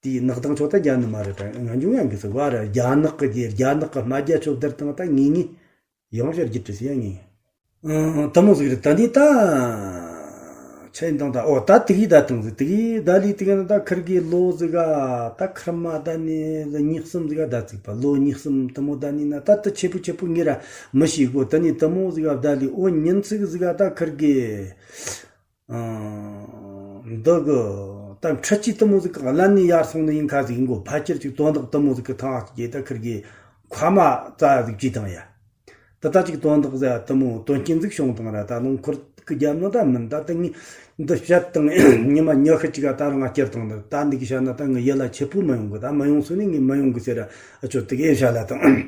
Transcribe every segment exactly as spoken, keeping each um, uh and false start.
དེའི་ནག་དང་ཆོག་ད་རྒྱ་ནི་མ་རེད་དྲ་ང་འཇུ་ང་གི་ཟི་བ་ར་རྒྱ་ནག་གི་རྒྱ་རྒྱ་ནག་གི་སྨད་རྒྱ་ཆོག་དར་དང་ད་ངེས་ངེས་ཡང་ཕྱིར་རྒྱུ་དྲི་སི་ཡང་ངེས། ཨང་། དེ་མོ་ཟིག་རེད། ད་ནི་ད་ཆེན་དང་ད་ཨོ་ད་དེ་གི་ད་དང་ཟིག་དེ་གི་ད་ལི་དེ་གི་ན་ད་ཁིར་གི་ལོ་ཟིག་ག་ད་ཁིར་མ་ད་ནི་ཉིས་གསུམ་ཟིག་ག་ད་ཚིག་པ་ལོ་ཉིས་གསུམ་དེ་མོ་ད་ནི་ན་ད་ད་ཆེ་པོ་ཆེ་པོ་ངེ་ར་མི་ཤེས་གོ། ད་ནི་དེ་མོ་ཟིག་ག་ད་ལི་ཨོ་ཉིན་ཚིག་ཟིག་ག་ད་ཁིར་གི་འདི་གི་ད་འཕྲུལ་ཆས་དེ་མོ་ཟིག་གི་ཀླད་ནས་ཡར་སོང་ནི་ཡིན་ཁ་ཟིག་ཡིན་གོ། ཕལ་ཆེར་ཅིག་དོན་དག་དེ་མོ་ཟིག་གི་ཐང་ཅིག་ད་ཁིར་གི་མཁའ་མ་རྩ་ཟིག་ཅིག་དང་ཡ། ད་ལྟ་ཅིག་དོན་དག་ཟ་དེ་མོ་དོན་རྐྱེན་ཟིག་བྱུང་དང་ར་ད་རླུང་འཁོར་གི་རྒྱབ་ནི་ད་མིན། ད་ལྟ་ངས་འདི་བཤད་དང་ཉི་མ་ཉི་ཤུ་ཅིག་ག་ད་རང་ང་སྐྱེར་དང་ད་འདི་གི་བཤད་ན་ད་ངའི་ཡིད་ལ་ཆེ་པོ་མི་ཡོང་གི། ད་མི་ཡོང་སོང་ནི་ངས་མི་ཡོང་གི་ཟེར་ར་ཨ་ཆོ་དེ་གི་ཨེ་བཤད་ལ་དང་།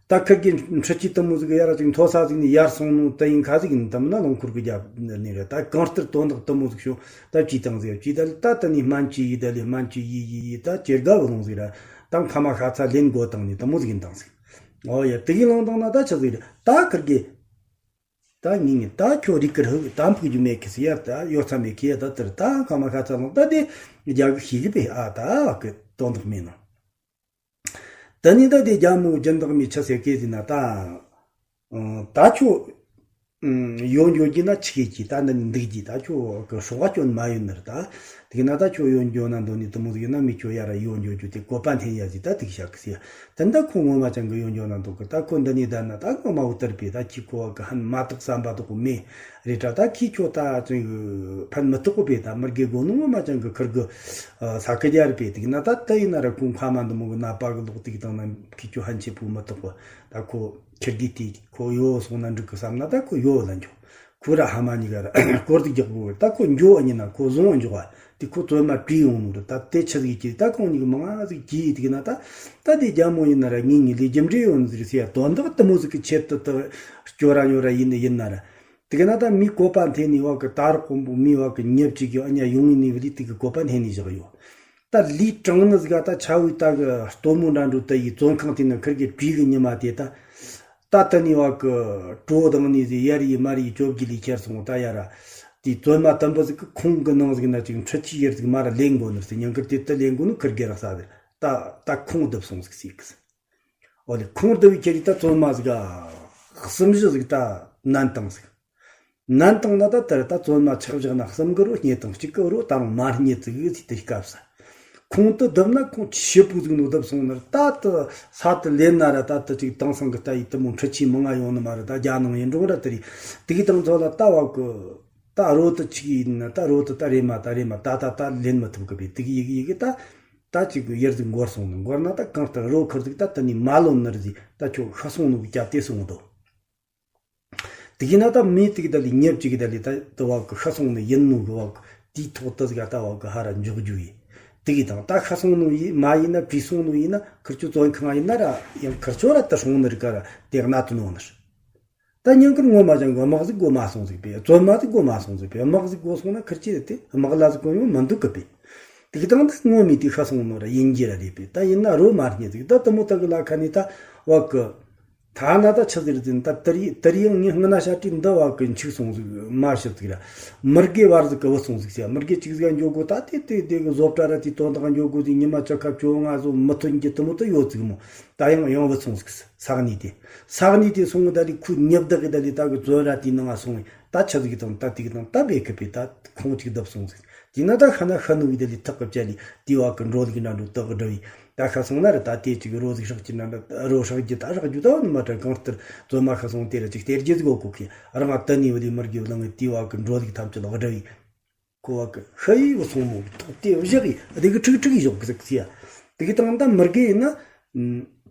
ད་ཁིར་གི་འཕྲུལ་ཆས་དེ་མོ་ཟིག་གི་ཡར་ཅིག་མཐོ་ས་ཟིག་ནས་ཡར་སོང་ནོ་ད་ཡིན་ཁ་ཟིག་ཡིན་དམ་ན་རླུང་འཁོར་གི་རྒྱབ་ནས་རེད། ད་གང་ལྟར་དོན་དག་དེ་མོ་ཟིག་བྱུང་ད་ཅིག་དང་ཟེར་ཅིག་ད་ད་ནི་སྨན་བཅོས་ཡིས་ད་ལས་སྨན་བཅོས་ཡིས་ཡིས་ཡིས་ད་ཇེ་དགའ་བ་ལོང་ཟིག་ར་ད་མཁའ་མ་ཤ་ཚ་ལེན་དགོ་དང་ནི་དེ་མོ་ཟིག་ཡིན་དང་ཟིག་ཨོ་ཡ་དེ་གི་ལོང་དང་ན་ད་ཆི་ཟིག་རེད། ད་ཁིར་གི་ད་ངེས་ངེས་ད་ཁྱོད་རིག་གི་རུ་ད་ཕུག་རྒྱུ་མེད་གི་ཟེར་ཡ་ད་ཡོད་ཚ་མེད་གི་ཡ་ད་དེར་ད་མཁའ་མ་ཤ་ཚ་ལོང་ད་དེ་རྒྱ་གི་ཤེས་གི་པས་ཨ་ད་བ་གི་དོན་དག་མེད་ནོ། ད་ནི་ད་དེ་རྒྱ་མོ་སྦྱིན་བདག་མི་ཆ་ཟེར་སྐད་ཟིན་ན་ད། ཨང་། ད་ཁྱོད། ཨང་། ཡོང་འགྱོ་རྒྱུ་ན་ཆི་གེ་གྱིས་ད་འདི་ནི་འདུག་རྒྱུ་ད་ཁྱོད་གི་སྲོག་ག་སྐྱོན་མ་ཡོད་ནི་རེད་ད། དེ་གི་ན་ད་ཁྱོད་ཡོང་འགྱོ་ན་འདོད་ནི་དེ་མོ་ཟིག་ཡིན་ན་མི་ཁྱོད་ཡ་ར་ཡོང་འགྱོ་རྒྱུ་དེ་བཀོད་པ་འཐེན་ཡ་ཟིག་ད་དེ་གི་བཤད་གི་ཟེར་ཡ། ད་ད་ཁོ་ངོ་མ་ཅང་གི་ཡོང་འགྱོ་ན་འདོད་གི། ད་ཁོ་འདི་ནི་ད་ན་ད་ངོ་མ་འུ་དར་པས་ད་ཁྱི་ཁོ་བ་གི་ཧན་མ་དག་བསམ་པ་དག་གི་མེད་རེད་དྲ། ད་ཁྱི་ཁྱོད་ད་ཅང་གི་ཕན་མི་ཐོགས་གི་པས་ད་མི་དགེ་དགོ་ནི་ངོ་མ་ཅང་གི་ཁིར་གི་ས་ཁི་རྒྱ་རེད་པས། དེ་གི་ན་ད་ད་ཡིན་ན་ར་ཁོ་མཁའ་མ་འདི་མོ་གི་ནད་པ་གི་ལོག་དེ་གི་དང་ན་ཁྱི་ཁྱོད་ཧན་ཆེ་པོ་མི་ཐོགས་གི། ད་ཁོ་ཁྱེར་དུས་དེ་ཁོ་ཡོ་སོང་ན་འགྲིག་གི་བསམ་ན་ད་ཁོ་ཡོ་ལ་འཇོག་ཁོ་ར་ཧ་མ་གཉིས་ཀ་ར་སྐོར་དུ་རྒྱག་དགོས། ད་ཁོ་འགྱོ་ཨ་ཉིན་ན་ཁོ་བཟུང་འཇོག་ཨ་དེ་ཁོ་བཙོན་མ་བྲིས་ཡོང་ནོ་རེད། ད་དེ་ཆི་ཟིག་གྱིས་ད་ཁོང་གཉིས་ཀྱི་མང་ཟིག་གྱིས་དེ་གི་ན་ད་ད་དེ་རྒྱ་མོ་ཡིན་ན་ར་ངེས་ངེས་ལས་རྒྱུ་འབྲས་ཡོད་ནི་ཟིག་ཟེར་ཡ་དོན་དག་དེ་མོ་ཟིག་གི་ཆེད་དུ་ད་སྐྱོ་ར་ཉོ་ར་ཡིན་ནི་ཡིན་ན་ར། དེ་གི་ན་ད་མི་བཀོད་པ་འཐེན་ནི་བ་གི་ད་རག་གོང་པོ་མི་བ་གི་ཉེ་བཅུ་གི་ཨ་ཉ་ཡོང་ངེས་ནི་བ་ལི་དེ་གི་བཀོད་པ་འཐེན་ནི་བཞག་ཡོད། ད་ལུས་དྲང་ནི་ཟིག་ག་ད་ཆ་བོའི་ད་གི་སྟོན་མོ་འདྲ་འགྲོ་ད་ཡི་བཙོན་ཁང་དེ་ན་ཁིར་གི་བྲིས་གི་ཉི་མ་དེ་ད། ད་ད་ནི་བ་གི་གྲོ་དང་ནི་ཟི་ཡར་ཡི་མར་ཡི་བཅོ་བརྒྱད་ལས་ཁྱེར་སོང་ད་ཡ་ར། དེ་བཙོན་མ་དམ་པ་ཟིག་གི་ཁོང་གི་ནང་ཟིག་ན་ཅིག་འཕྲུལ་ཆས་ཡར་ཟིག་མ་ར་ལེན་དགོ་ནི་ཟི་ཉང་ཁིར་དེ་ད་ལེན་དགོ་ནི་ཁིར་གི་ར་ས་ཟིག་ད་ད་ཁོང་བརྡིབས་སོང་ཟིག་ཟེར་གི་ཟི། འོ་ལེ་ཁོང་བརྡིབས་བའི་ཁྱེར་ཡི་ད་བཙོན་མ་ཟིག་ག་གསུམ་བཞི་ཟིག་ད་ནན་བཏང་ཟིག་ནན་བཏང་ན་ད་དེར་ད་བཙོན་མ་ཆག་བཞག་ན་གསུམ་གི་རོ་རྙེད་དང་གཅིག་གི་རོ་ད་རུང་མ་རྙེད་ཙི་གི་ཚིག་དེ་སྐབས་སུ། ཁོང་དུ་བརྡིབས་ན་ཁོང་ཆི་ཞེ་པོ་ཟིག་ནོ་བརྡིབས་སོང་ནར་ད་དུ་ས་དུ་ལེན་ན་ར་ད་དུ་ཅིག་དེང་སང་གི་ལྟ་ཡི་དུ་མོ་འཕྲུལ་ཆས་མང་ང་ཡོང་ནི་མ་རེད། ད་རྒྱ་ནང་ཡིན་འགྲོ་ར་དེ་རེད། དེ་གི་དང་ཚོ་ལ་ལྟ་བ་གི་ད་རོ་དུ་ཆིག་ཡིན་ན་ད་རོ་དུ་ད་རེ་མ་ད་རེ་མ་ད་ད་ད་ལེན་མི་ཐུབ་གི་བས་དེ་གི་ཡི་གི་ཡི་གི་ད་ད་ཅིག་གི་ཡར་ཟིག་འགོར་སོང་ནི་འགོར་ན་ད་གང་ལྟར་རོ་ཁུར་ཟིག་ད་དུ་ནི་མ་ལོན་ནར་ཟིག་ད་ཁྱོད་ཤི་སོང་ནོ་གི་སྐྱ་དེ་སོང་འདུག་དེ་གི་ན་ད་མི་དེ་གི་ད་ལི་ཉེབ་ཅིག་གི་ད་ལི་ད་དུ་བ་གི་ཤ་སོང་ནི་ཡིན་ནོ་གི་བ་གི་དེའི་ཐོག་ཏུ་ཟིག་ད་བ་གི་ཧ་ར་འཇོག་རྒྱུ་ཡིན། དེ་གི་དང་ད་ཤ་སོང་ནོ་ཡིན་མ་ཡིན་ན་བྲིས་སོང་ནོ་ཡིན་ན་ཁིར་ཆོ་བཙོན་ཁང་ཡིན་ན་ར་ཡང་ཁིར་ཆོ་ར་དུ་སོང་ནི་རི་ཀ་ར་དེ་གནད་དུ་ནོ་ནི་རེད། ད་ཉིན་ཁིར་ངོ་མ་ཅང་གི་དམག་ཟིག་དགོ་མ་སོང་ཟིག་པས་བཙོན་མ་ཟིག་དགོ་མ་སོང་ཟིག་པས་དམག་ཟིག་དགོ་སོང་ན་ཁིར་ཆེ་དེ་དམག་ལ་ཟིག་གོ་ཡོང་མི་འདུག་གི་པས། དེ་གི་དང་ད་ངོ་མི་དེ་ཤ་སོང་ནོ་ར་ཡིན་གྱི་ར་རེད་པས། ད་ཡིན་ན་རོ་མ་རྙེད་ཟིག་ད་དུ་མོ་ད་གི་ལ་ཁ་ནི་ད་བ་གི་ཐ་ན་ད་ཆི་ཟིག་རེད་ཟིན་ད་དེ་རི་དེ་རི་ཡང་ངས་སྔ་ན་ཤ་ཏི་འདི་བ་གི་འཆུག་སོང་ཟིག་མ་ཤི་ཟིག་ར་མི་དགེ་བར་ཟིག་གི་བུད་སོང་ཟིག་ཟེར་མི་དགེ་ཅིག་ཟིག་འགྱོ་དགོ་ད་དེ་དེ་དེ་གི་བཟོ་གྲྭ་ར་དེ་དོན་དག་འགྱོ་དགོ་ཟིག་ཉི་མ་བཅུ་ཁ་བཅོ་ལྔ་བཟོ་མི་ཐོན་གྱི་དུ་མོ་ད་ཡོད་ཟིག་མོ་ད་ཡང་ཡང་བུད་སོང་ཟིག་ས་གནས་དེ་ས་གནས་དེ་སོང་གི་ད་ལི་ཁུ་ཉབ་བདག་གི་ད་ལི་ད་གི་བཙོན་ར་དེ་ནང་ང་སོང་ད་ཆི་ཟིག་དང་ད་དེ་གི་དང་ད་བེ་གི་པི་ད་ཁོང་ཅིག་བརྡབ་སོང་ཟིག་དེ་ན་ད་ཤ་ན་ཤ་ནུ་གི་ད་ལི་ཐག་གི་བཅད་ལི་དེ་བ་གི་འགྲོ་ལི་གི་འདྲ་འགྲོ་དག་གི་འདྲ་བི། ད་ཤ་སོང་ན་ར་ད་དེ་ཅིག་རོ་ཟིག་ཧྲག་གི་ན་ར་རོ་ཧྲག་རྒྱུ་ད་ཧྲག་རྒྱུ་ད་བ་ནི་མ་དྲ་གང་ལྟར་བཙོན་མ་ཤ་སོང་དེ་ར་ཅིག་སྟེར་རྒྱུ་ཟིག་གོ་གོ་གི་རང་ང་ད་ནི་བ་ལི་མར་གི་བླང་ངི་དེ་བ་གི་འགྲོ་ལི་གི་ཐམས་ཅད་ལོག་འདྲ་བི། ཁོ་བ་གི་ཤ་ཡི་བུ་སོང་མོ་གི་ཐོག་དེ་བཞག་གི་དེ་གི་ཁྲིག་ཁྲིག་གི་བཞག་གི་ཟིག་ཟེ་ཡ། དེ་གི་དང་ད་མི་དགེ་ཡིན་ན་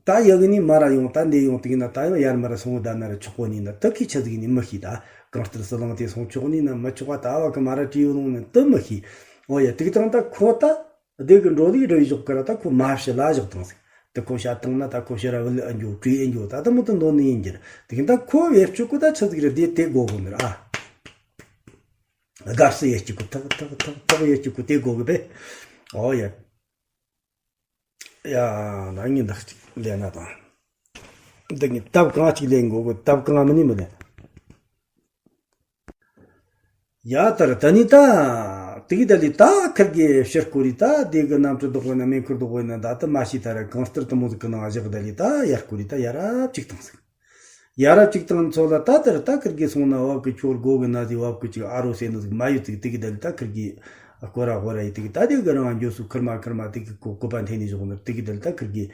ད་ཡ་གི་ནི་མ་ར་ཡོང་ད་འདི་ཡོང་དེ་གི་ན་ད་ཡང་ཡར་མ་ར་སོང་ད་ན་ར་ཆོག་གོ་ནི་ན་ད་གི་ཆ་ཟིག་ནི་མི་ཤེས་ད་གང་ལྟར་སི་ལང་དེ་སོང་ཆོག་ནི་ན་མི་ཆོག་པ་ད་བ་གི་མ་ར་བྲིས་ཡོད་ལོང་ནི་ད་མི་ཤེས། ཨོ་ཡ་དེ་གི་དང་ད་ཁོ་ད། སྡེ་གི་འགྲོ་ལུགས་རེ་བཞག་གི་ར་ད་ཁོ་མ་བྱི་ལ་བཞག་དང་ཟིག་ད་ཁོ་བྱ་བཏང་ན་ད་ཁོ་བྱི་ར་བུ་ལ་ཨ་འགྱོ་བྲིས་ཨ་འགྱོ་ད་ད་མོ་ད་འདོན་ནི་ཡིན་གྱི་ར་དེ་གི་ད་ཁོ་བེད་སྤྱོད་གོ་ད་ཆི་ཟིག་རེ་དེ་དེ་དགོ་གོ་ནི་ར་ཨ། དགའ་བསུ་ཡེ་གཅིག་གོ་ཐག་ཐག་ཐག་ཐག་ཡེ་གཅིག་གོ་དེ་དགོ་གི་བེ། ཨོ་ཡ། ཡ་ན་ངས་འདག་ཅིག་ལས་ན་དང་། འདི་ངས་ཐབ་གང་ཅིག་ལེན་དགོ་གི་ཐབ་གང་མི་ནི་མི་ལེན། ཡ་ད་ར་ད་ནི་ད། དེ་གི་ད་ལི་ད་ཁིར་གི་ཕྱིར་སྐོར་རི་ད་དེ་གི་གནམ་གྲུ་ལྡོག་པ་ན་མེ་འཁོར་ལྡོག་པ་ན་ད་ད་མ་ཤི་ད་ར་གང་ལྟར་དུ་མོ་ཟིག་གི་ནང་བཞག་ད་ལི་ད་ཡར་སྐོར་རི་ད་ཡར་ར་བཅུག་བཏང་ཟིག་ཡར་ར་བཅུག་བཏང་ཚོ་ལ་ད་དེར་ད་ཁིར་གི་སོང་ན་བབ་གི་ཁྱོར་སྒོ་གི་ན་ཟིག་བབ་གི་ཅིག་ཨ་རོ་སེ་ནི་ཟིག་མ་ཡོད་ཟིག་དེ་གི་ད་ལི་ད་ཁིར་གི་སྐོར་ར་སྐོར་ར་ཡི་དེ་གི་ད་དེ་གི་རང་འགྱོ་སུ་ཁིར་མ་ཁིར་མ་དེ་གི་ཀོ་ཀོ་པ་འཐེན་ནི་བཞག་ནི་དེ་གི་ད་ལི་ད་ཁིར་གི་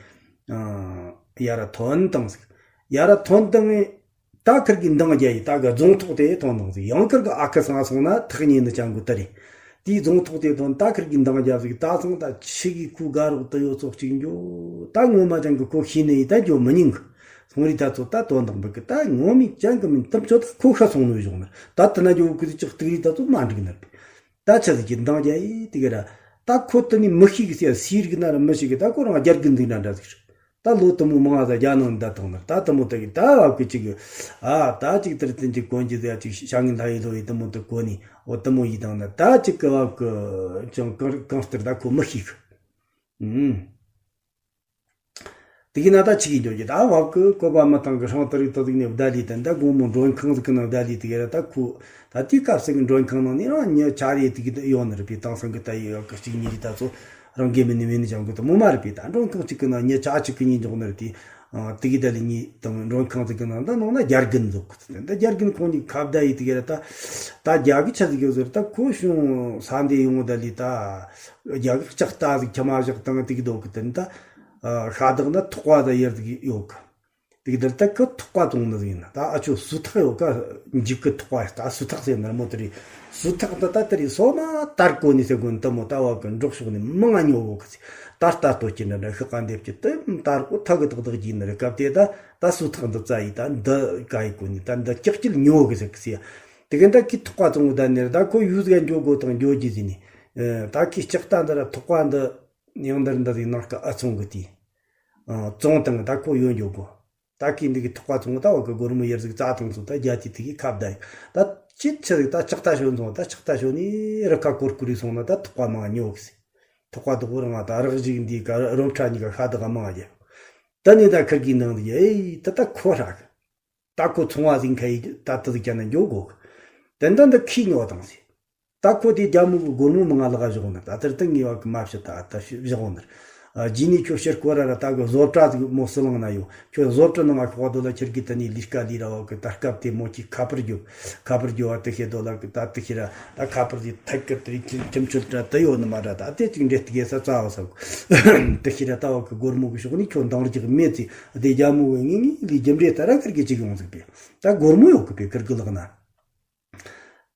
ཡར་ར་ཐོན་བཏང་ཟིག་ཡར་ར་ཐོན་བཏང་ངེ། ད་ཁིར་གི་འདང་རྒྱག་ཡི་ད་ག་རྫོང་ཐོག་དེ་ཐོན་འདང་ཟིག་ཡང་ཁིར་གི་ཨ་ཁུ་སང་སོང་ན་ཐག་ཉེ་ནི་ཅང་གུ་ད་རེད། དེའི་རྫོང་ཐོག་དེ་ཐོན་ད་ཁིར་གི་འདང་རྒྱག་ཟིག་ད་སང་ད་ཆི་གི་ཁུ་དགའ་རོགས་ད་ཡོད་ཙོག་ཅིག་འགྱོ། ད་ངོ་མ་ཅང་གི་ཁོ་ཤི་ནི་ཡི་ད་འགྱོ་མི་ཉིང་གི་སོང་རི་ད་ཚོ་ད་དོན་དང་བུ་གི་ད་ངོ་མི་ཅང་གི་མིན་དམ་ཆོ་ད་ཁོ་ཤ་སོང་ནོ་བཞུགས་ནི་ད་དེ་ན་འགྱོ་གི་ཅིག་སྟིག་རི་ད་ཚོ་མ་འགྲིག་ནི་རེད། ད་ཆ་ཟིག་གི་འདང་རྒྱག་ཡི་དེ་གི་ར་ད་ཁོ་དེ་ནི་མི་ཤི་གི་སེ་སི་རི་གི་ན་ར་མི་ཤི་གི་ད་ཁོ་རང་རྒྱ་རྒན་འདུག་འདྲ་འདྲ་ཟིག་རེད། ད་ལོ་དུ་མོ་མང་ང་ཟ་རྒྱ་ནང་འདའ་བཏང་ནི་ད་དུ་མོ་དུ་གི་ད་བབ་གི་ཅིག་གི་ཨ་ད་ཅིག་དེར་བསྟན་གྱི་གོན་གྱི་ཟ་ཅིག་ཤ་ངན་ལྷ་ཡི་ལོ་ཡི་དུ་མོ་དུ་གོ་ནི་འོ་དུ་མོ་ཡི་དང་ནི་ད་ཅིག་གི་བབ་གི་ཅང་གང་གང་ལྟར་ད་ཁོ་མི་ཤེས་གི་ཨུམ། དེ་གི་ན་ད་ཅིག་གི་འཇོག་གི་ད་བབ་གི་བཀོད་པ་མི་བཏང་གི་ཧྲང་དུ་རིག་དུ་ཟིག་ནི་བདའ་ལི་དེ་ད་དགོང་མོ་མགྲོན་ཁང་ཟིག་གི་ནང་བདའ་ལི་དེ་གི་ར་ད་ཁོ་ད་དེའི་སྐབས་སུ་གི་མགྲོན་ཁང་ནང་ནི་རང་ཉི་ཆ་རེ་དེ་གི་ཡོད་ནི་རེད་པས་དེང་སང་གི་ད་ཡི་ཡོད་གི་གཅིག་གཉིས་རེ་ད་ཚོ། རང་དགེ་མི་ནི་མེད་ནི་ཅང་གི་དུ་མོ་མ་རེད་པས་ད་མགྲོན་ཁང་གཅིག་གི་ནང་ཉི་ཆ་གཅིག་གི་གཉིས་འཇོག་ནི་རེད་དེ། དེ་གི་ད་ལི་གཉིས་དང་མགྲོན་ཁང་ཟིག་གི་ནང་ད་ནང་ན་རྒྱ་རྒན་འཛུགས་གི་ད་རྒྱ་རྒན་ཁོང་གཉིས་ཁ་བརྡ་ཡི་དེ་གི་ར་ད། ད་རྒྱ་གི་ཆ་ཟིག་གི་ཟེར་ད་ཁོ་བྱུང་ས་འདི་ཡོང་ད་ལི་ད། རྒྱ་གི་ལྕགས་རྟ་ཟིག་ཁྱི་མ་བཞག་དང་དེ་གི་འདུག་གི་དེ་ད། ཤ་དག་ན་ཐོག་པ་ད་ཡར་ཟིག་ཡོད་གི་དེ་གི་ད་ལི་ད་ཁོ་ཐོག་པ་བཙོང་ནི་ཟིག་ཡིན་ན་ད་ཨ་ཆོ་སུ་ཐག་ཡོད་ཀ་འཇིག་གི་ཐོག་པ་ད་སུ་ཐག་ཟེར་ན་མོ་དེ་རེད། སུ་ཐག་ད་ད་དེ་རེད་སོ་མ་དར་གོ་ནི་ཟེར་གོ་ནི་ད་མོ་ད་བ་གི་འབྲོག་ཕྱོགས་ནི་མང་ང་ཉོ་གོ་གི་ཟེར་ད་ལྟ་ལྟོ་ཀྱི་འདྲ་འདྲ་ཤི་ཀ་འདེབས་ཀྱི་དེ་དར་གོ་ཐག་གི་ཏག་ཏག་གྱིས་ནི་རེད་སྐབས་དེ་ད་ད་སུ་ཐག་འདི་རྩ་ཡི་ད་འདི་ག་ཡི་གོ་ནི་ད་འདི་ཀྱག་ཀྱིལ་ཉོ་གི་ཟེར་གི་ཟེར། དེ་གི་ད་ཁི་ཐོག་པ་བཙོང་གི་ད་ནི་རེད་ད་ཁོ་ཡུལ་ཟིག་འགྱོ་གོ་དང་འགྱོ་རྒྱུ་ཟིན་ནི། ད་ཁི་ལྕགས་རྟ་འདི་ར་ཐོག་པ་འདི་ཡང་འདིར་འདི་ཟིག་ནང་ཀ་ཨ་ཚོང་གི་དེ། བཙོང་དང་ད་ཁོ་ཡོད་འགྱོ་གོ་ད་ཁི་འདི་གི་ཐོག་པ་ཚོང་ད་བ་གི་སྒོར་མོ་ཡར་ཟིག་རྩ་དང་ཚོ་ད་རྒྱ་དེ་དེ་གི་ཁ་བརྡ་ཡིན། ད་ཅི་ཆི་ཟིག་ད་ལྕགས་རྟ་ཞོན་སོང་ད་ལྕགས་རྟ་ཞོན་ནི་རི་ཁ་གོར་གོར་རི་སོང་ན་ད་ཐོག་པ་མང་ཉོ་གི་སི། ཐོག་པ་དོག་རང་ད་རག་ཞིག་འདི་ག་རོབ་ཁྲ་གཉིས་ཀ་ཤ་དག་མང་རྒྱ། ད་ནི་ད་ཁིར་གི་ནང་དུ་ཡ་ཨེ་ད་ད་ཁོ་ཧྲག་ད་ཁོ་ཚོང་བ་ཟིག་ཁ་ཡི་ད་ད་ཟིག་ཀྱ་ན་འགྱོ་གོ་གི་དེ་འདྲ་འདི་ཁི་ཉོ་དང་སི། ད་ཁོ་དེ་རྒྱ་མོ་གི་སྒོར་མོ་མི་ང་ལག་བཞག་ནི་ད་དེར་ད་ངེས་བ་གི་མ་བྱེད་ད་ད་བཞག་ནི། རྗེས་ནས་ཁྱོད་ཕྱིར་སྐོར་ར་ར་ད་གི་བཟོ་གྲྭ་ཟིག་མོ་སི་ལང་ན་ཡོད་ཁྱོད་བཟོ་གྲྭ་ནང་ང་ཤོག་དོ་ལ་ཁྱེར་གི་ད་ནི་ལས་ཀ་ལས་ར་བ་གི་ད་སྐབས་དེ་མོ་ཁྱི་ཁ་པར་རྒྱོབ་ཁ་པར་རྒྱོབ་བ་དེ་ཤེས་དོ་ལ་གི་ད་དེ་ཤེས་ར་ད་ཁ་པར་དེ་ཐད་ཀར་དེ་རིང་ཁྱིམ་ཁྱིམ་ཆུལ་དྲ་དེ་ཡོད་ནི་མ་ར་ད་དེ་ཅིག་འདྲེ་དེ་གེ་ས་རྩ་བ་ས་གི་དེ་ཤེས་ར་ད་བ་གི་སྒོར་མོ་གི་ཕྱོགས་ནས་ཁྱོད་འདང་རྒྱག་མེད་ཚེ་དེ་རྒྱ་མོ་བའི་ངེས་ངེས་ལས་རྒྱུ་འབྲས་ད་ར་ཁིར་གི་ཅིག་ཡོང་ཟིག་པས་ད་སྒོར་མོ་ཡོད་གི་པས་ཁིར་གི་ལག་ན།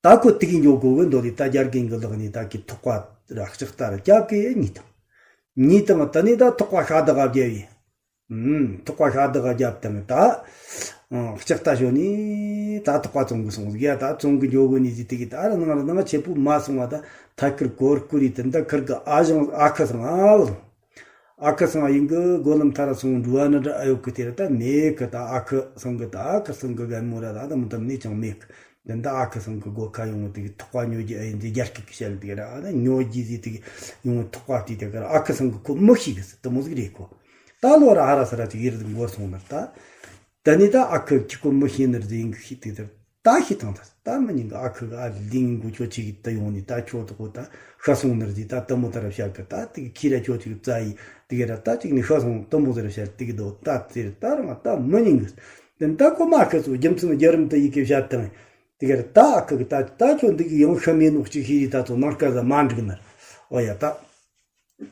ད་ཁོ་དེ་གི་འགྱོ་གོ་གི་འདོད་ལི་ད་རྒྱ་རྒན་གི་ལག་ནས་ད་ཁི་ཐོག་པ་ར་ལྕགས་རྟ་ར་རྒྱབ་གི་གཉིས་དང་། གཉིས་དང་ད་ནི་ད་ཐོག་པ་ཤ་དག་རྒྱབ་ཡི། ཨུམ། ཐོག་པ་ཤ་དག་རྒྱབ་དང་ད། ལྕགས་རྟ་ཞོ་ནི་ད་ཐོག་པ་བཙོང་གི་སོང་ཟིག་ཡ་ད་བཙོང་གི་འགྱོ་གོ་ནི་ཟིག་དེ་གི་ད་ར་ནང་ར་ནང་ཆེ་པོ་མ་སོང་བ་ད་ཐད་ཀར་གོར་ཀུ་རི་དེ་འདི་ཁིར་གི་ཨ་ཞང་ཨ་ཁུ་སང་ཨ་བུ། ཨ་ཁུ་སང་ཡིན་གི་སྒོ་ལམ་ཐ་ར་སོང་འགྲོ་བ་ནི་འདྲ་ཨ་ཡོད་གི་དེ་ར་ད་མེད་གི་ད་ཨ་ཁུ་སང་གི་ད་ཨ་ཁུ་སང་གི་གད་མོ་ར་ད་ད་མི་དམ་ནས་ཀྱང་མེད་གི་དེ་ད་ཨ་ཁུ་སང་གི་སྒོ་ཁ་ཡོང་དེ་གི་ཐོག་པ་ཉོ་རྒྱུ་ཨ་ཡིན་དེ་རྒྱ་སྐད་གི་བཤད་དེ་ར་ཨ་ད་ཉོ་རྒྱུ་ཟིག་དེ་གི་ཡོང་ཐོག་པ་དེ་དེ་གི་ར་ཨ་ཁུ་སང་གི་ཁོ་མི་ཤེས་གི་སི་དེ་མོ་ཟིག་རེད་ཁོ། ད་ལོ་ར་ཧ་ར་ས་ར་ཅིག་ཡིར་ཟིག་འགོར་སོང་ནི་ད། ད་ནི་ད་ཨ་ཁུ་ཁྱི་ཁོ་མི་ཤེས་ནི་ཟིག་ཡིན་གི་ཤེས་དེ་དེ་ར། ད་ཤི་ཐང་ད་ད་མི་ཉིན་གི་ཨ་ཁུ་གི་ཨ་ལིང་གུ་ཁྱོད་ཅིག་ད་ཡོང་ནི་ད་ཁྱོད་དོ་གོ་ད་ཤ་སོང་ནི་རེད་ད་ད་མོ་ད་ར་བཤད་གི་ད་དེ་གི་ཁྱི་ར་ཁྱོད་ཅིག་རྩ་ཡི་དེ་གི་ར་ད་ཅིག་ནི་ཤ་སོང་ད་མོ་ད་ར་བཤད་དེ་གི་དོ་ད་དེ་ར་ད་ར་ང་ད་མི་ཉིན་གི་དེ་ད་ཁོ་མ་ཁི་ཚོ་རྒྱུ་མཚན་རྒྱུ་རིམ་དུ་ཡི་གི་བཤད་དང་དེ་གི་ར་ད་ཨ་ཁུ་གི་ད་ད་ཁྱོད་འདི་གི་ཡང་ཤ་མེད་ནོ་ཅིག་ཤི་རི་ད་ཚོ་ནང་སྐལ་ཟ་མ་འགྲིག་ནི་ཨོ་ཡ་ད་ད་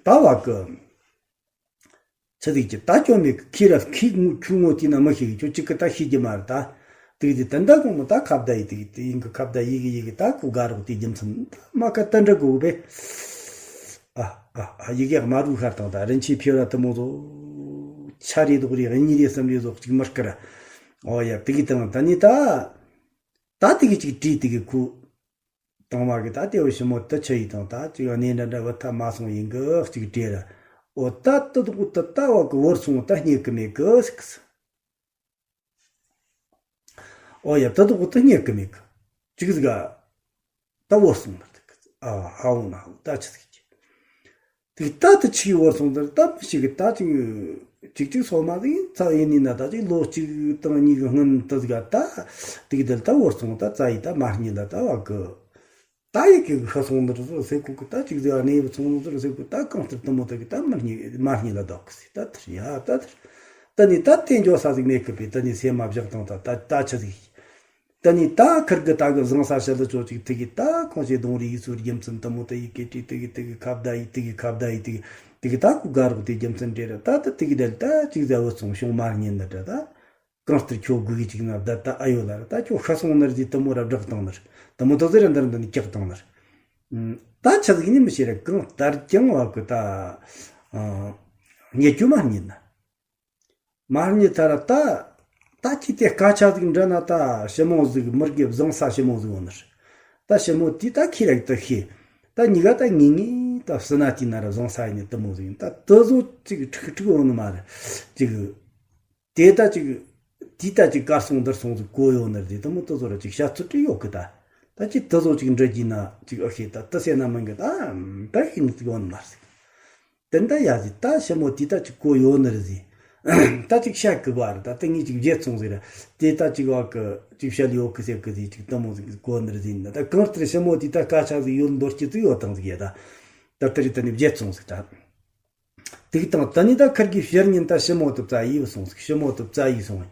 བ་གི་ཚེ་རིག་གི་ད་ཅོ་མེད་གི་ཁྱི་ར་ཁྱི་ངུ་ཁྱུ་ངོ་དེ་ན་མི་ཤེས་གི་ཁྱོད་གཅིག་གི་ད་ཤེས་ཀྱི་མ་རེད་ད། དེ་གི་དེ་ད་ད་གོང་མོ་ད་ཁ་བརྡ་ཡི་དེ་གི་དེ་ཡིན་གི་ཁ་བརྡ་ཡི་གི་ཡི་གི་ད་གོ་དགའ་རོགས་དེ་རྒྱུ་མཚན་ད་མ་ཁ་ད་འདྲ་གོ་བས། ཨ་ཨ་ཨ་ཡི་གེ་དམར་རུ་ཤར་དང་ད་རིན་ཆེན་ཕི་ར་དེ་མོ་ཚོ་ཆ་རེ་རྡོག་རེ་གཉིས་རེ་གསུམ་རེ་ཟོག་གཅིག་མི་སྐར། ཨོ་ཡ་དེ་གི་དང་ད་ནི་ད་ད་དེ་གི་གཅིག་བྲིས་དེ་གི་ཁུ། དང་བ་གི་ད་དེ་བ་ཞི་མོ་དུ་ཆུ་ཡི་དང་ད་ཅིག་གནས་འདྲ་འདྲ་བ་ཐ་མ་སོང་ཡིན་གི་གཅིག་བྲེ་ར། འོ་ད་དུ་དུ་དུ་ད་བ་གི་བོར་སོང་ད་རྙེད་གི་མེད་གི་སིག་སི། འོ་ཡ་དུ་དུ་དུ་རྙེད་གི་མེད་གི་ཅིག་ཟིག་ག་ད་བོར་སོང་མ་ཐུག་གི་ཨ་ཧ་འོ་ན་ཧུ་ད་ཆི་ཟིག་གི་ཏིག་ཏ་ཏི་ཆི་བོར་སོང་དེར་ད་མི་ཞིག་གི་ད་ཅིག་ཅིག་ཅིག་སོ་མ་ཟིག་ཚ་ཡིན་ནི་ན་ད་ཅིག་ལོ་གཅིག་དང་གཉིས་ཀྱི་སྔོན་དུ་ཟིག་ད་ཏིག་དེར་ད་བོར་སོང་ད་ཙ་ཡི་ད་མ་རྙེད་ད་ད་བ་གི་ ད་ཡི་གེ་གི་ཤི་སོང་ནི་རེད་ཟེར་གོ་གི། ད་ཅིག་ཟེར་བ་ནས་བུ་ཚོང་ཟེར་ཟེར་གོ། ད་གང་ལྟར་དུ་མོ་ད་གི་ད་མར་རྙེད་མར་རྙེད་ལ་བདག་གི་ཟེར། ད་ཐར་ཡ་ད་ཐར། ད་ནི་ད་དེ་འཇོག་ས་ཟིག་མེད་གི་པས། ད་ནི་སེམས་མ་བཞག་དང་། ད་ད་ད་ཆི་ཟིག་ད་ནི་ད་ཁིར་གི་ད་གི་བཟང་ས་ཤི་ལ་ཅོ་ཅིག་དེ་གི་ད་ཁོང་ཞེ་གདོང་རིག་ཡིག་ཚུར་རྒྱུ་མཚན་དུ་མོ་ད་ཡི་གེ་བྲིས། དེ་གི་དེ་གི་ཁ་བརྡ་ཡིག་དེ་གི་ཁ་བརྡ་ཡིག་དེ་གི་དེ་གི་ད་ཁོ་དགའ་རོགས་དེ་རྒྱུ་མཚན་འདྲེ་ར། ད་ད་དེ་གི་དེ་ད་ཅིག་ཟེར་བུ་ཚོང་བྱུང་མར་རྙེད་ནི་འདྲ། ད་གང་ལྟར་ཁྱོད་དགོས་གི་ཅིག་ན་བསྡད་ད་ཨ་ཡོད་ལ་ར། ད་ཁྱོད་ཤི་སོང་ནི་རེད་ཟེར་དུ་མོ་ར་བསྒྲགས་བཏང་ནི་རེད། དུ་མོ་དུ་ཟེར་ར་འདིར་འདི་ནི་ཀྱག་བཏང་ནི་རེད། ད་ཆི་ཟིག་ནི་མི་ཤེས་ར། གང་ལྟར་ཀྱང་བ་གི་ད་ཉེ་ཁྱོད་མར་རྙེད་ན། མར་རྙེད་ད་ར་ད། ད་ཁྱི་དེ་སྐད་ཆ་ཟིག་འདྲི་ན་ད་ཞི་མོ་ཟིག་མི་དགེ་བཟང་ས་ཞི་མོ་ཟིག་འོ་ནི་རེད། ད་ཞི་མོ་དེ་ད་ཁྱི་རེག་ད་ཤེས། ད་གཉིས་ཀ་ད་ངེས་ངེས་ད་སྲིད་ན་དེ་ན་ར་བཟང་ས་ཡིན་ནི་དུ་མོ་ཟིག་ཡིན། ད་དུ་ཟོ་ཅིག་ཁྲིག་ཁྲིག་འོ་ནི་མ་རེད་ཅིག་དེ་ད་ཅིག་དེ་ད་ཅིག་གར་སོང་འདིར་སོང་ཟིག་གོ་ཡོད་ནི་རེད། དེ་དུ་མོ་དུ་ཟོ་ར་ཅིག་བཤད་ཚུལ་བྲིས་ཡོད་གི། ད་ད་ཅིག་དུ་ཟོ་ཅིག་འདྲི་གྱིས་ན་ཅིག་ཨ་ཤེས། ད་དུ་ཟེར་ན་མིན་གི། ད་ད་ཤེས་ནི་ཟིག་ཡོད་ནི་མ་རེད་ཟིག་དེ་འདྲ་ཡ་ཟིག་ད་ཞི་མོ་དེ་ད་ཅིག་གོ་ཡོད་ནི་རེད་ཟིག་ད་ཅིག་བཤད་གི་བ་རེད། ད་དེ་ངས་ཅིག་བརྗེད་སོང་ཟིག་ར། དེ་ད་ཅིག་བ་གི་ཅིག་བཤད་ཡོད་གི་ཟེར་གི་ཟིག་ཅིག་དུ་མོ་ཟིག་གོ་ནི་རེད་ཟིག་ད་གང་ལྟར་ཞི་མོ་དེ་ད་སྐད་ཆ་ཟིག་ཡོད་འདོར་སྐྱིད་ཟིག་ཡོད་དང་ཟིག་ཡ། ད་ད་དེ་རེད། ད་ནི་བརྗེད་སོང་ཟིག་ད་དེ་གི་དང་ད་ནི་ད་ཁར་གི་ཕྱིར་ཉིན་ད་ཞི་མོ་དུ་བཙལ་ཡི་སོང་ཟིག་ཞི་མོ་དུ་བཙལ་ཡི་སོང་།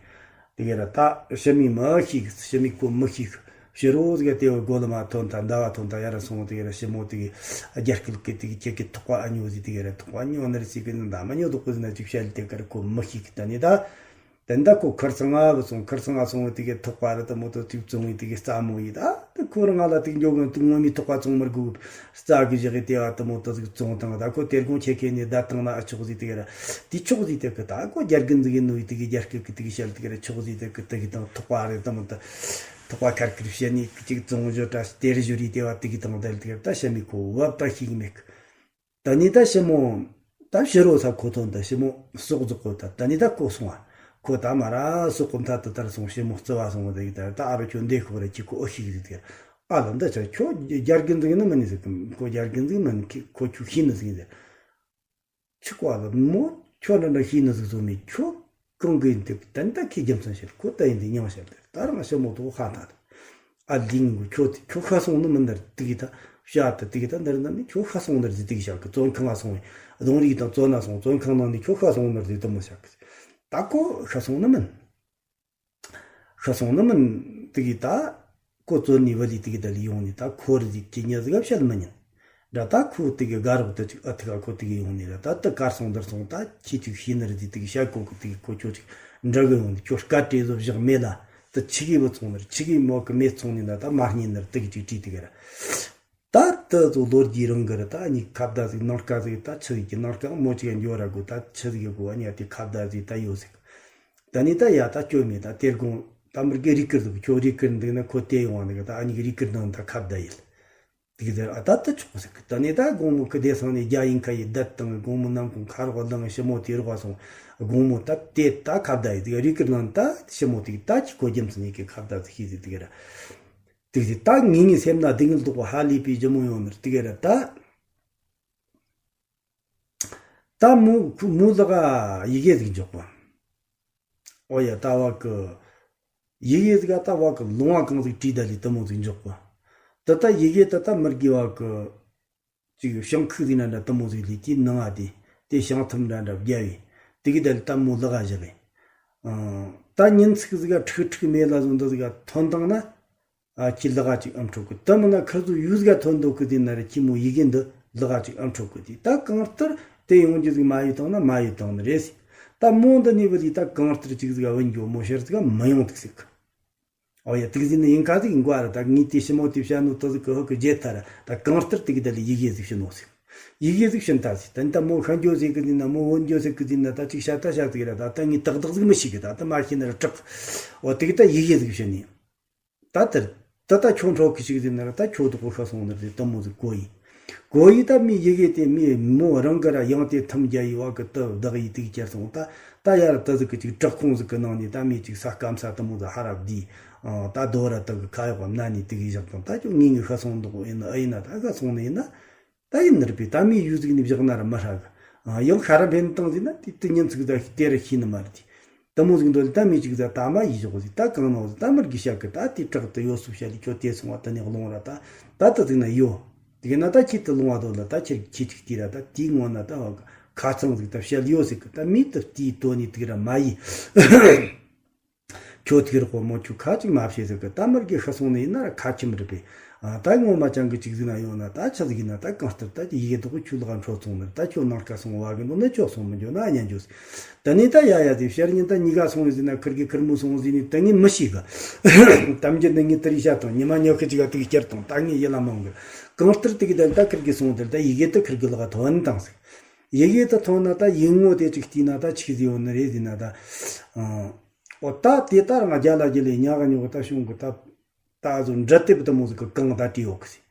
དེ་གི་ར་ད་ཞི་མི་མི་ཤེས་གི། ཞི་མི་ཁོ་མི་ཤེས་གི། ཕྱི་རོ་ཟིག་དེ་བ་སྒོ་ལ་མ་ཐོན་ད་ཟླ་བ་ཐོན་ད་ཡར་སོང་། དེ་གི་ར་ཞི་མོ་དེ་གི་རྒྱ་སྐད་གི་དེ་གི་ཁྱེད་ཀྱི་ཐོག་པ་ཨ་ཉོ་ཟིག་དེ་གི་ར་ཐོག་པ་ཉོ་ནི་རེད་ཟིག་གི་ནི་ད་མ་ཉོ་དོག་གི་ཟིག་ན་ཅིག་བཤད་དེ་གར་ཁོ་མི་ཤེས་གི། ད་ནི་ད་དེ་འདྲ་ཁོ་ཁར་ཚང་ང་བུད་སོང་། ཁར་ཚང་ང་སོང་བ་དེ་གི་ཐོག་པ་ར་དུ་མོ་དུ་ཅིག་བཙོང་བའི་དེ་གི་རྩ་མོ་ཡི། ད་དེ་ཁོ་རང་ང་ལ་དེ་གི་འཇོག་གི་དུ་ངོ་མི་ཐོག་པ་བཙོང་མར་དགོས་གི། རྩ་གི་བཞག་གི་དེ་བ་དུ་མོ་དུ་ཟིག་བཙོང་དང་། ད་ཁོ་དེར་དགོང་ཁྱེད་ཁྱེད་ནས་བསྡད་བཏང་ན་ཨ་ཆོག་ཟིག་དེ་གི་ར། དེ་ཆོག་ཟིག་དེ་གི་ད་ཁོ་རྒྱ་རྒན་ཟིག་ཡིན་ནོ་ཡི་དེ་གི་རྒྱ་སྐད་གི་དེ་གི་བཤད་དེ་གི་ར་ཆོག་ཟིག་དེ་གི་དེ་གི་དང་ཐོག་པ་རེད་དུ་མོ་དུ་ཐོག་པ་ཁར་ཁར་བཤད་ནས་ཅིག་བཙོང་བཞོ་དྲ་དེར་བཞོ་རི་དེ་བ་དེ་གི་དང་དེ་དེ་གི་ར། ད་ཞི་མི་ཁོ་བབ་ད་ཤེས་གི་མེད་གི། ད་ནི་ད་ཞི་མོ་ད་ཕྱི་རོ་ས་ཁོ་ཐོན། ད་ཞི་མོ་ཟོག་རྫོགས་གོ། ད་ད་ནི་ད་ཁོ་སོང་བ། ཁོ་ད་མ་ར་ཟོག་གོ་མཐའ་དུ་དར་སོང་། ཞི་མོ་རྩི་བ་སོང་བ་དེ་གི་ད་ད་ཨ་རོ་ཁྱོད་འདི་ཁོ་ར་ཁྱི་ཁོ་ཨོ་ཤིག་ཟིག་དེ། ཨ་ལ་འདི་ཆ་ཁྱོད་རྒྱ་རྒན་ཟིག་ནི་མིན་ནི་ཟིག་ཁོ་རྒྱ་རྒན་ཟིག་མིན་ཁྱི་ཁོ་ཁྱོད་ཤི་ནི་ཟིག་ཟེར། ཆི་ཀོ་ཨ་ལ་མོ་ཁྱོད་འདྲ་འདྲ་ཤི་ནི་ཟིག་བཟོ་མེད་ཁྱོད། གང་གི་འདུག་ད་ནི་ད་ཁྱི་རྒྱུ་མཚན་བཤད། ཁོ་ད་ཡིན་དེ་མྱང་བཤད་དེ་ད་རང་ཞི་མོ་དུ་ཧ་ད་དུ། ཨ་ལིང་གི་ཁྱོད་དེ་ཁྱོད་ཤི་སོང་ནི་མིན་ནི་རེད། དེ་གི་ད་བཤད་དེ་དེ་གི་ད་འདིར་ན་ནི་ཁྱོད་ཤི་སོང་ནི་རེད་དེ་གི་བཤད་གི། བཙོན་ཁང་ང་སོང་བས་རྡུང་རེས་དང་བཙོན་ན་སོང་། བཙོན་ཁང་ནང་ནས་ཁྱོད་ཤི་སོང་ནི་རེད་དུ་མོ་བཤད་གི། ད་ཁོ་ཤི་སོང་ནི་མིན། ཤི་སོང་ནི་མིན། དེ་གི་ད་ཁོ་བཙོན་ནས་བུད་ལས་དེ་གི་ད་ལས་ཡོང་ནས་ད་ཁོ་རེ་ཟིག་གི་མྱི་ཟིག་བཤད་མི་ཉན། འདྲ་ད་ཁོ་དེ་གི་དགའ་རོགས་དུ་ཅིག་ཨ་ཐི་ག་ཁོ་དེ་གི་ཡོང་ནས་ར། ད་དུ་གར་སོང་འདིར་སོང་ད་ཁྱི་ཅིག་ཤི་ནི་རེད་དེ་དེ་གི་བཤད་གོ་གི། དེ་གི་ཁོ་ཁྱོད་ཅིག་འདྲ་གི་ཡོང་ནས་ཁྱོད་སྐད་བྲེ་བཟོ་བཞག་མེད་ལ། དུ་ཆི་གི་བུ་ཚོང་ནི་རེད། ཆི་གི་མོ་གི་མེད་ཚོང་ནི་ན་ད་མ་རྙེད་ནི་རེད། དེ་གི་ཅིག་བྲིས་དེ་གི་ར། ད་དུ་ཚོ་ལོ་རྒྱུས་རང་གི་རེད། ད་ཨ་ནི་ཁ་བརྡ་ཟིག་ནང་སྐད་ཟིག་ད་ཆི་ཟིག་གི་ནང་སྐད་མོ་ཅིག་འགྱོ་ར་དགོས། ད་ཆི་ཟིག་གི་དགོས། ཨ་ནི་ཨ་དེ་ཁ་བརྡ་ཟིག་ད་ཡོད་ཟིག་ད་ནི་ད་ཡ་ད་སྐྱོ་མེད། ད་དེར་དགོང་ད་མི་དགེ་རིག་ཀིར་འདུག་ཁྱོད་རིག་ཀིར་འདུག་ན་ཁོ་དེ་ཡོང་བ་འདུག་ད་ཨ་ནི་གི་རིག་ཀིར་ནང་ད་ཁ་བརྡ་ཡིན། དེ་གི་དེར་ཨ་ད་ད་ཆོག་ཟིག་ད་ནི་ད་དགོང་མོ་ཁི་དེ་སང་ནས་རྒྱ་ཡིན་ཁ་ཡི་བསྡད་དང་། དགོང་མོ་ནམ་གུང་ཁ་རོག་ལངས། ཞི་མོ་དེ་རོག་སོང་། དགོང་མོ་ད་དེ་ད་ཁ་བརྡ་ཡིན། དེ་གི་རིག་ཀིར་ནང་ད་ཞི་མོ་དེ་གི་ད་ཅི་ཁོ་རྒྱུ་མཚན་ཡིན་གི་ཁ་བརྡ་ཟིག་ཤེས་ཟིག་དེ་གི་ར། དེ་གི་ད་ངེས་ངེས་སེམས་ན་སྡུག་བསྔལ་དོག་པོ་ཧ་ལས་པའི་ལྗིད་མོ་ཡོང་ནི་རེད། དེ་གི་ར་ད། ད་མོ་མོ་ལག་ག་ཡི་གེ་ཟིག་འཇོག་པ། ཨོ་ཡ་ད་བ་གི་ཡི་གེ་ཟིག་ག་ད་བ་གི་ལུང་བ་གང་ཟིག་བྲིས་ད་ལི་དུ་མོ་ཟིག་འཇོག་པ། ད་ད་ཡི་གེ་ད་ད་མི་དགེ་བ་གི་ཅིག་བྱང་ཁུག་ཟིག་ན་འདྲ་དུ་མོ་ཟིག་ལི་དེའི་ནང་ང་དེ་དེ་བྱང་ཐུབ་འདྲ་འདྲ་བརྒྱབ་བས། དེ་གི་ད་ལི་ད་མོ་ལག་ག་བཞག་གི། ད་ཉིན་ཚིག་ཟིག་ག་ཁྲིག་ཁྲིག་མེ་ལ་བཟོ་འདི་ཟིག་ག་ཐོན་བཏང་ན། ཨ་ཁྱི་ལག་ཅིག་ཨམ་འཕྲོག་གི། དེ་མིན་ན་ཁིར་ཚོ་ཡུལ་ཟིག་ཐོན་འདུག་གི་དེ་ན་རེ་ཁྱི་མོ་ཡི་གེ་འདི་ལག་ཅིག་ཨམ་འཕྲོག་གི་དེ་ད་གང་ལྟར་དེ་ཡོང་རྒྱུ་ཟིག་མ་ཡོད་བཏང་ན་མ་ཡོད་བཏང་ནི་རེད་ཟེར། ད་མོ་འདི་ནས་བུད་དེ་ད་གང་ལྟར་ཅིག་ཟིག་བུད་འགྱོ་མོ་ཤར་ཟིག་མི་ཡོང་འདུག་ཟེར་གི། ཨོ་ཡ་དེ་གི་ཟིག་ནི་ཡིན་ཁ་ཟིག་ཡིན་གོ་ཨ་ར། ད་ངས་དེ་ཞི་མོ་དེ་བཤད་ནོ་དེ་ཟིག་གི་ཧུ་གི་བརྗེད་ཐ་ར། ད་གང་ལྟར་དེ་གི་ད་ལི་ཡི་གེ་ཟིག་བྱིན་ནོ་ཟེར། ཡི་གེ་ཟིག་བྱིན་ཐ་ཟེར། ད་ནི་ད་མོ་ཤ་འགྱོ་ཟེར་གི་ཟིག་ན་མོ་བུད་འགྱོ་ཟེར་གི་ཟིག་ན་ད་ཅིག་བཤད་ད་བཤད་ཟིག་ར། ད་ད་ངས་ཏག་ཏག་ཟིག་མི་ཤེས་གི། ད་ད་མ་ཤེས་ན་ར་སྐྲག་ཨོ་དེ་གི་ད་ཡི་གེ་ཟིག་བྱིན་ནི། ད་དེར་ད་ད་ཁྱོད་འཕྲོག་གི་ཞིག་ཟིན་ན་ར། ད་ཁྱོད་དུ་གོ་ཤ་སོང་ནི་རེད། དུ་མོ་ཟིག་གོ་ཡི། གོ་ཡི་ད་མི་ཡི་གེ་དེ་མི་མོ་རང་གི་ར་ཡང་དེ་ཐམ་རྒྱ་ཡི་བ་གི་དུ་བདག་ཡི་དུག་ཁྱེར་སོང་། ད་ད་ཡ་ར་དུ་ཟིག་གི་ཅིག་བྲག་ཁུང་ཟིག་གི་ནང་ནས་ད་མི་ཅིག་ས་སྐམ་ས་དུ་མོ་ཟིག་ཧ་ར་བསྡུས། ད་རྡོ་ར་དུ་གི་ཁ་ཡོག་གམ་ན་ནི་དུག་ཡི་བཞག་དང་། ད་ཁྱོད་ངེས་ངེས་ཤ་སོང་འདུག་ཡིན་ན་ཨ་ཡིན་ན་ད་ཤ་སོང་ནི་ཡིན་ན། ད་ཡིན་ནི་རེད་པས། ད་མི་ཡུལ་ཟིག་ནས་བཞག་ན་ར་མི་ཧྲ་གི། ཡང་ཤ་ར་འཕེན་བཏང་ཟིན་ན་དེ་དུ་ཉིན་ཚིག་ད་དེ་ར་ཤེས་ནི་མ་རེད་དེ། དེ་མོ་ཟིག་འདོད་ལ་ད་མི་གཅིག་ཟ་ད་མ་ཡིས་ཞོག་ཟིག་ད་གང་ནོ་ཟིག་ད་མར་གི་ཤ་གི་ད་དེ་དྲག་ཏུ་ཡོད་སུ་བཤད་ལི་ཁྱོད་དེ་སོང་བ་དེ་ནས་སློང་ར་ད་ད་ད་ཟིག་ན་ཡོད། དེ་གི་ན་ད་ཁྱེད་དུ་ལོང་བ་དོ་ལ་ད་ཁྱེད་ཁྱེད་ཅིག་དེ་ར་ད་དེའི་ངོ་ན་ད་ཁ་ཚང་ཟིག་ད་བཤད་ཡོད་ཟིག་གི་ད་མི་དུ་དེའི་དོ་ནི་དུ་གི་ར་མ་ཡིས། ཁྱོད་དུ་གི་ར་ཧོ་མོ་ཁྱོད་ཁ་ཅིག་མ་བཤད་ཟིག་གི་ད་མར་གི་ཤི་སོང་ནི་ཡིན་ན་ར་ཁ་ཆི་མི་རི་པས། ད་ངོ་མ་ཅང་གི་ཅིག་ཟིག་ན་ཡོད་ན་ད་ཆ་ཟིག་ཡིན་ན་ད་གང་ལྟར་ད་ཡི་གེ་དོག་ཁྱོད་ལ་འཕྲོ་སོང་ནི་ད་ཁྱོད་ནང་ཁ་སོང་བ་གི་ནོ་ནི་ཁྱོད་སོང་མི་འགྱོ་ན་ཉན་འགྱོ་ཟིག་ད་ནི་ད་ཡ་ཡ་དེ་ཤར་ཉིན་ད་གཉིས་ཀ་སོང་ཟིན་ན་ཁིར་གི་ཁིར་མོ་སོང་ཟིན་ནི་ད་ངས་མི་ཤེས་གི། གཏམ་རྒྱུད་ནི་ངས་དེ་རིགས་བཤད་དང་ཉི་མ་ཉི་ཤུ་ཅིག་ག་དུག་བསྐྱུར་དང་ད་ངས་ཡིད་ལ་མང་གི། གང་ལྟར་དེ་གི་དེ་ད་ཁིར་གི་སོང་དེ་ད་ཡི་གེ་ད་ཁིར་གི་ལག་ཐོན་དང་ཟིག་ཡི་གེ་ད་ཐོན་ན་ད་ཡིག་ངོ་དེ་ཅིག་བལྟས་ན་ད་ཆིག་ཟིག་ཡོད་ནི་རེད་ཟིན་ན་ད། ཨོ་ད་དེ་ད་ང་རྒྱ་ལ་རྒྱ་ལས་ཉག་ག་ཉོག་ག་ད་བྱུང་གི་ད། ད་བཟོ་འདྲ་དེབ་ད་མོ་ཟིག་གི་གང་ད་བྲིས་ཡོད་གི་ཟིག